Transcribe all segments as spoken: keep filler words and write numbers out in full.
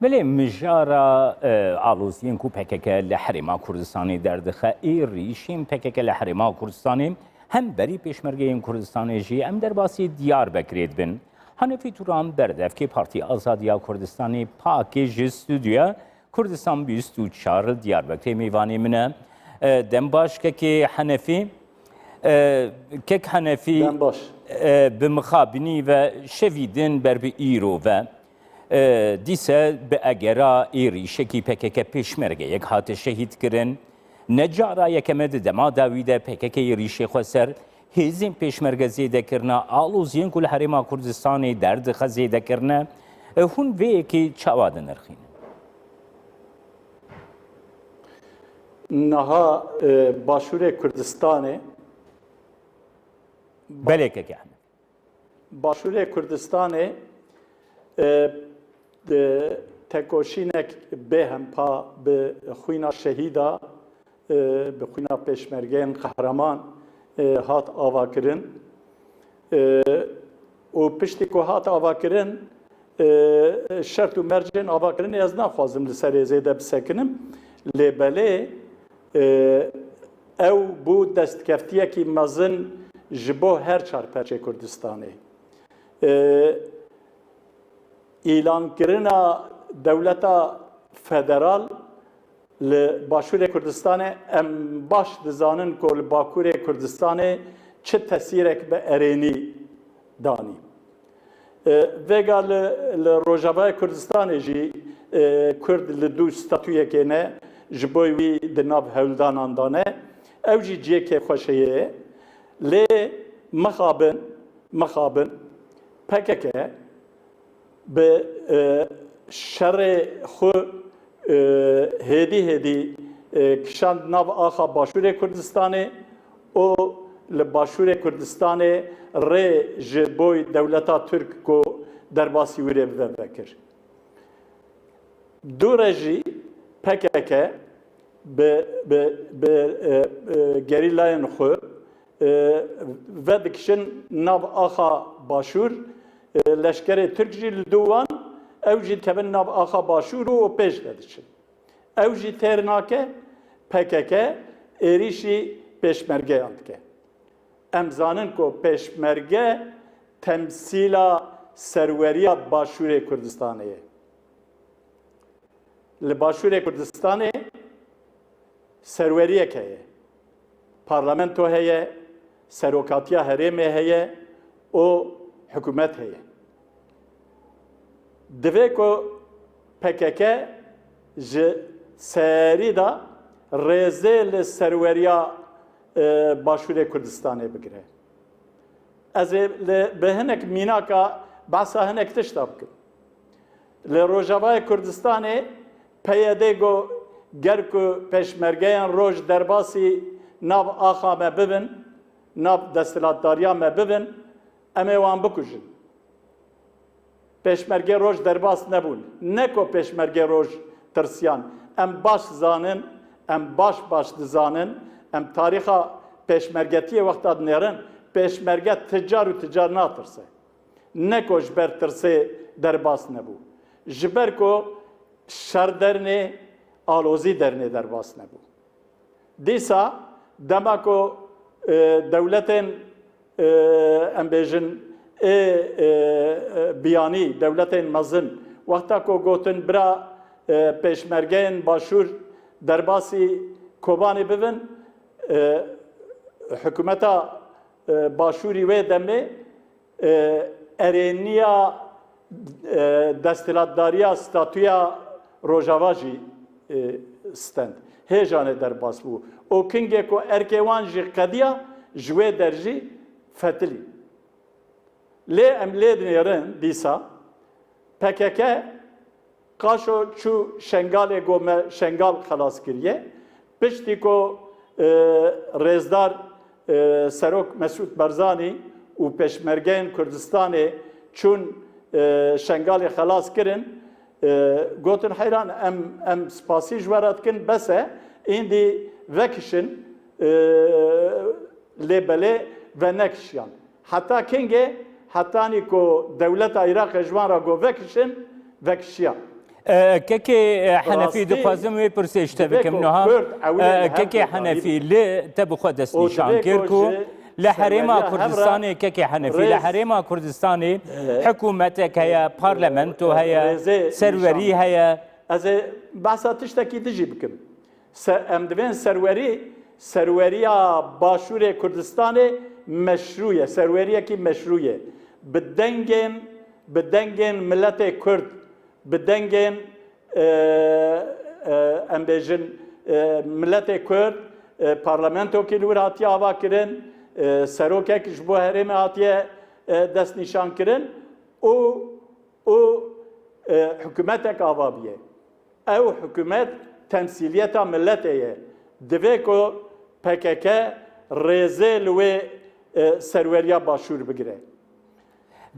Belê, mijara, e, aloziyên ku P K K li Herêma Kurdistanê derdixe, êrîşên P K K li Herêma Kurdistanê, hemberî Pêşmergeyên Kurdistanê jî, em derbasî Diyarbekirê dibin. Hanefî Turan, berdevkê Partiya Azadiya Kurdistanê, PAKê, ji stûdyoya Kurdistan bîst û çar li Diyarbekirê mêvanê min e. E, dem baş kekê Henefî. E, kek Henefî, Dem baş. e, bi mixabinî ve şevî din ber bi îro ve, e, dîse bi egera êrîşekî P K K pêşmergeyek hate şehîd kirin. Ne cara yekem e di dema dawî de P K K êrîşê xwe ser hêzên pêşmerge zêde kirine, aloziyên ku li Herêma Kurdistanê derdixe zêde kirine. E, hûn vê yekê çawa dinirxînin? Niha, e, Başûrê Kurdistanê, Belê kekê Ehmed. Başûrê Kurdistanê, e, e, tekoşînek bêhempa bi xwîna şehîda, e, bi xwîna pêşmergeyên qehreman, e, hat avakirin. E, û piştî ku hat avakirin, e, şert û mercên avakirinê ez naxwazim li serê zêde bisekinim. Lê belê, e, ew bû destkeftiyekî mezin ji bo her çar perçê Kurdistanê. E, îlankirina dewleta federal li Başûrê Kurdistanê, em baş dizanin ku li Bakurê Kurdistanê çi tesîrek bi erênî danî. E, vêga li, li Rojavayê Kurdistanê jî, e, Kurd li dû statuyekê ne, ji bo wî di nav hewldanan de ne. Ew jî cihê kêfxweşê ye. Lê mixabin, mixabin, P K K bi, e, şerê xwe, e, hêdî hêdî, e, kişand nav axa Başûrê Kurdistanê û li Başûrê Kurdistanê rê ji bo dewleta Tirk ku derbasî wî rê bibe vekir. Dû re jî P K K bi, bi, bi, e, e, gerîlayên xwe, e, vedikişin nav axa Başûr, e, leşkerê Tirk jî li dû wan, ew jî dikevin nav axa Başûr û pêş de diçin. Ew jî têr nake, P K K êrîşî pêşmergeyan dike. Em zanin ku pêşmerge temsîla serweriya Başûrê Kurdistanê ye. Li Başûrê Kurdistanê serweriyek heye. Parlamento heye, serokatiya herêmê heye û hikûmet heye. Divê ku P K K ji serî de rêzê li serweriya, e, Başûrê Kurdistanê bigire. Ez ê li, bi hinek mînaka behsa hinek tişta bikim. Li Rojavayê Kurdistanê P Y D got, ger ku pêşmergeyên roj derbasî nav axa me bibin, nav desthilatdariya me bibin, em ê wan bikujin. Pêşmergê roj derbas nebûn. Ne ku pêşmergê roj tirsiyan. Em baş zanin, em baş baş dizanin, em tarîxa pêşmergetiyê wexta dinêrin, pêşmerge ti car û ti car natirse. Ne ku ji ber tirsê derbas nebû. Ji ber ku şer dernê, alozî dernê derbas nebû. Dîsa dema ku, e, dewletên, e, em bêjin, ê, e, e, biyanî, dewletên mezin, wexta ku gotin bira, e, pêşmergeyên Başûr derbasî Kobanê bibin, e, hikûmeta, e, Başûrî wê demê, e, erêniya, e, desthilatdariya statûya Rojava jî, e, stend. Hêjanê derbas bû. Û kingê ku erkê wan jî qediya, ji wê der jî fetilî. Lê em lê dinêrin dîsa P K K Qaşo çû Şengalê, got me Şengal xelas kiriye. Piştî ku, e, rêzdar, e, Serok Mesûd Barzanî û pêşmergeyên Kurdistanê çûn, e, Şengalê xelas kirin, e, gotin heyran em, em spasî ji we re dikin, bes e, îndî vekişin, e, lê belê venekişiyan. Heta kengê? Hetanî ku dewleta Iraqê ji wan re got vekişin, vekişiya. E, Kekê, e, Henefî, dixwazim wê pirsê ji te bikim niha. E, Kekê Henefî, li te bi xwe destnîşan kir ku li Herêma Kurdistanê, Kekê Henefî, li Herêma Kurdistanê hikûmetek heye, parlamento heye, serwerî heye. Ez ê behsa tiştekî din jî bikim. Se-, em divên serwerî, serweriya Başûrê Kurdistanê meşrû ye, serweriyekî meşrû ye. Bi dengên, bi dengên miletê Kurd, bi dengên, e, e, em bêjin, e, miletê Kurd, e, parlamentokî li wir hatiye ava kirin, e, serokek ji bo herêmê hatiye, e, destnîşan kirin û, û, e, hikûmetek ava bûye. Ew hikûmet temsîliyeta miletê ye. Divê ku P K K rêzê li wê, e, serweriya Başûr bigire.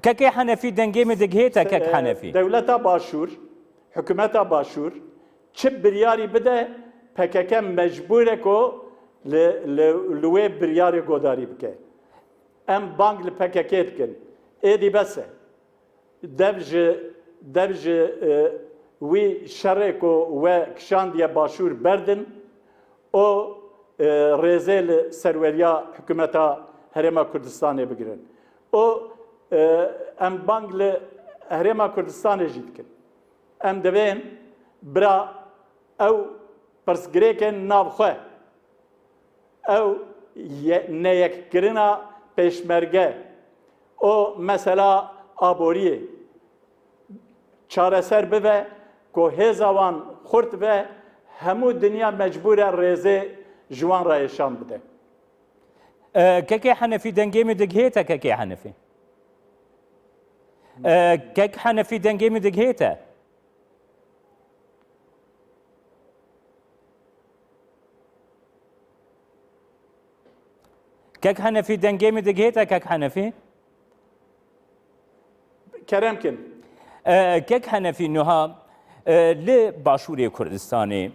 Kekê Henefî, dengê min digihê te, kek Henefî? Dewleta Başûr, hikûmeta Başûr çi biryarî bide, P K K mecbûr e ku li, li, li wê biryarê godarî bike. Em bang li P K K dikin. Êdî bes e. Dev ji, dev ji, e, wî şerê ku we kişandiye Başûr berdin, û, e, rêzê li serweriya hikûmeta Herêma Kurdistanê bigirin. Û, e, em bang li Herêma Kurdistanê jî dikin. Em divên bira ew pirsgirêkên navxwe, ew ye-, neyekkirina pêşmerge û mesela aboriyê çareser bibe, ku hêza wan xurt be, hemû dinya mecbûr e rêzê ji wan re êşan bide. E, Kekê Henefî, dengê min digihê te, Kekê Henefî? E, Kek Henefî, dengê min digihê te? Kek Henefî, dengê min digihê te, Kek Henefî? Kerem kin. E, Kek Henefî, niha, e, li Başûrê Kurdistanê,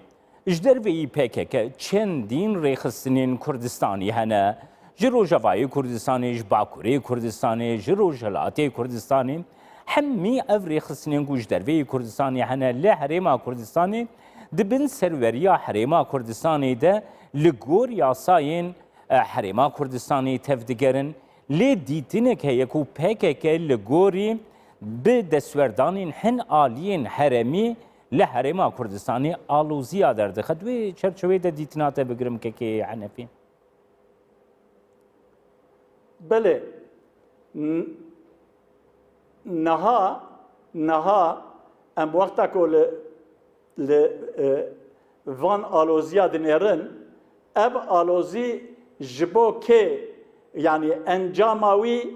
ji derveyî P K K çendîn rêxistinên Kurdistanî hene. Ji Rojavayê Kurdistanê, ji Bakurê Kurdistanê, ji Rojhilatê Kurdistanê, hemî ev rêxistinên ku ji derveyî Kurdistanê hene li Herêma Kurdistanê, di bin serweriya Herêma Kurdistanê de li gor yasayên, e, Herêma Kurdistanê tevdigerin. Lê dîtinek heye ku P K K li gorî bi destwerdanên hin aliyên herêmî li Herêma Kurdistanê aloziya derdixe. Di wê çerçeveyê de dîtina te bigirim, Kekê Henefî. Belê. N-, niha, niha em wexta ku li, li, e, van aloziya dinêrin, ev alozî ji bo kê, yanî encama wî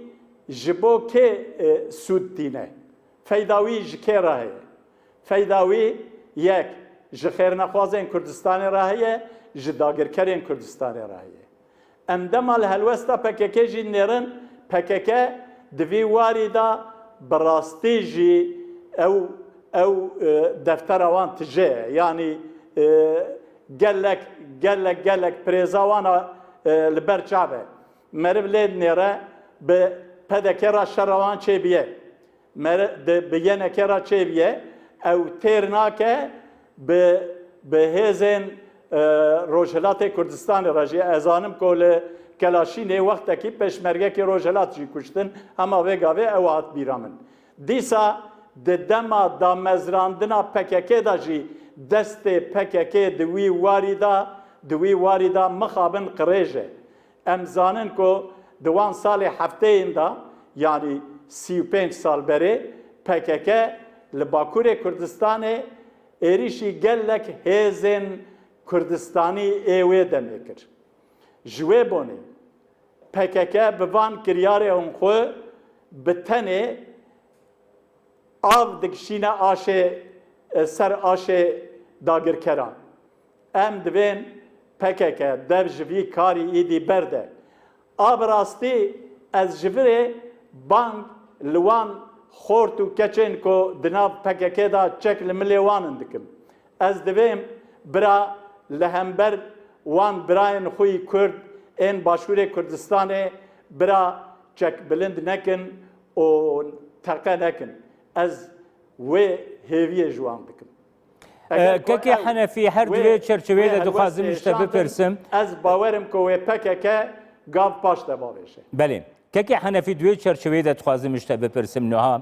ji bo kê, e, sûd tîne? Feyda wî ji kê re heye? Feyda wî yek ji xêrnexwazên Kurdistanê re heye, ji dagirkerên Kurdistanê re heye. Em dema li helwesta P K K jî nêrin, P K K di vî warî de bi rastî jî ew, ew, e, deftera wan tije ye. Yanî, e, gelek, gelek, gelek pirêza wan a, e, li ber çav e. Meriv lê nêre bi P D K re şera wan çêbiye. Mere-, de, bi Y N K re çêbiye, ew têr nake bi, bi hêzên, e, Rojhilatê Kurdistanê re jî. Ez zanim ku li Kelaşînê wextekî pêşmergekî Rojhilat jî kuştin, hema vê gavê ew hat bîra min. Dîsa di dema damezrandina P K K de jî destê P K K di wî warî de, di wî warî de mixabin qirêj e. Em zanin ku di wan salê hefteyên de, yanî sî û pênc sal berê, P K K li Bakurê Kurdistanê êrîşî gelek hêzên Kurdistanî ê wê demê kir. Ji wê bonê P K K bi van kiryarên xwe bi tenê av dikişîne aşê, e, ser aşê dagirkeran. Em divên P K K dev ji vî karî îdî berde. A bi rastî ez ji virê bang li wan xort û keçên ku di nav P K K de çek li milê wan in dikim. Ez divêm bira li hember wan birayên xwe yî Kurd ên Başûrê Kurdistanê bira çek bilind nekin û teqe nekin. Ez wê hêviyê ji wan dikim. Eger ku Kekê ew Henefî, her wê, di vê çerçeveyê wê de dixwazim ji te helwestê bipirsim. Ez bawerim ku wê P K K gav paş de bavêje. Belê. Kekê Henefî, di wê çerçeveyê de dixwazim ji te bipirsim niha.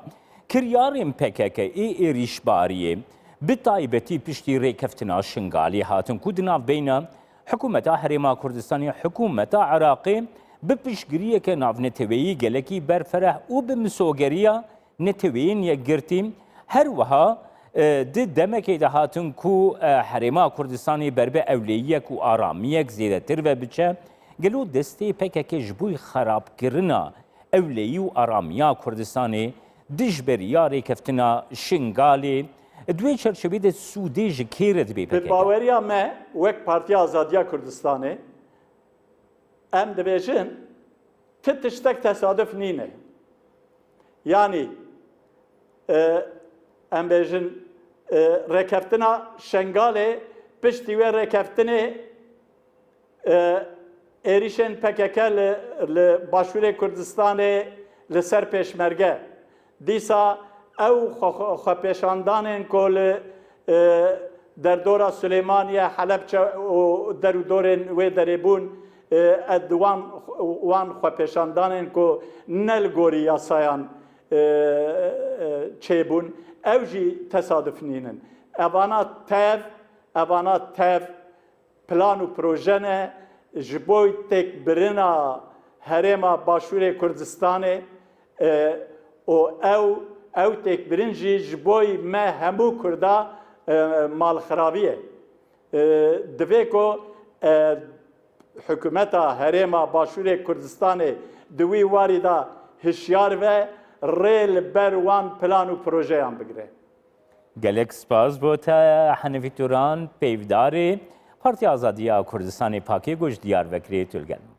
Kiryarên P K K ê êrîşbariyê, bi taybetî piştî rêkeftina Şingalê hatin ku di navbeyna Hikûmeta Herêma Kurdistanê, Hikûmeta Iraqê bi piştgiriyeke navneteweyî gelekî berfereh û bi misogeriya neteweyên yekgirtî, her wiha, e, di demekê de hatin ku, e, Herêma Kurdistanê ber bi ewleyiyek û aramiyek zêdetir ve biçe, gelo destê P K K ji bo xerabkirina ewleyî û aramiya Kurdistanê dijberiya rêkeftina Şingalê, di wê çerçeveyê de sûdê ji kê re dibê P K K? Bi baweriya me, wek Partiya Azadiya Kurdistanê, em dibêjin, ti tiştek tesaduf nîne. Yanî, e, em bêjin, e, rêkeftina Şengalê, piştî wê rêkeftinê, e, êrîşên P K K li, li Başûrê Kurdistanê li ser Pêşmerge. Dîsa ew xwe, xwe, xwepêşandanên ku li, e, derdora Silêmaniye, Helebçe û der û dorên wê derê bûn, e, ed wan, wan xwepêşandanên ku ne li gorî yasayan, e, e, çêbûn, ew jî tesaduf nînin. Evana tev, evana tev plan û proje ne ji bo têkbirina herêma Başûrê Kurdistanê, e, û ew, ew têkbirin jî ji bo me hemû Kurda, e, malxirabî ye. E, divê ku, e, hikûmeta herêma Başûrê Kurdistanê di wî warî de hişyar ve, rê li ber wan plan û projeyan bigire. Gelek spas bo te, Henefî Turan, peyvdarê Partiya Azadiya Kurdistanê, PAKê, ku ji Diyarbekirê tu li gel me bû.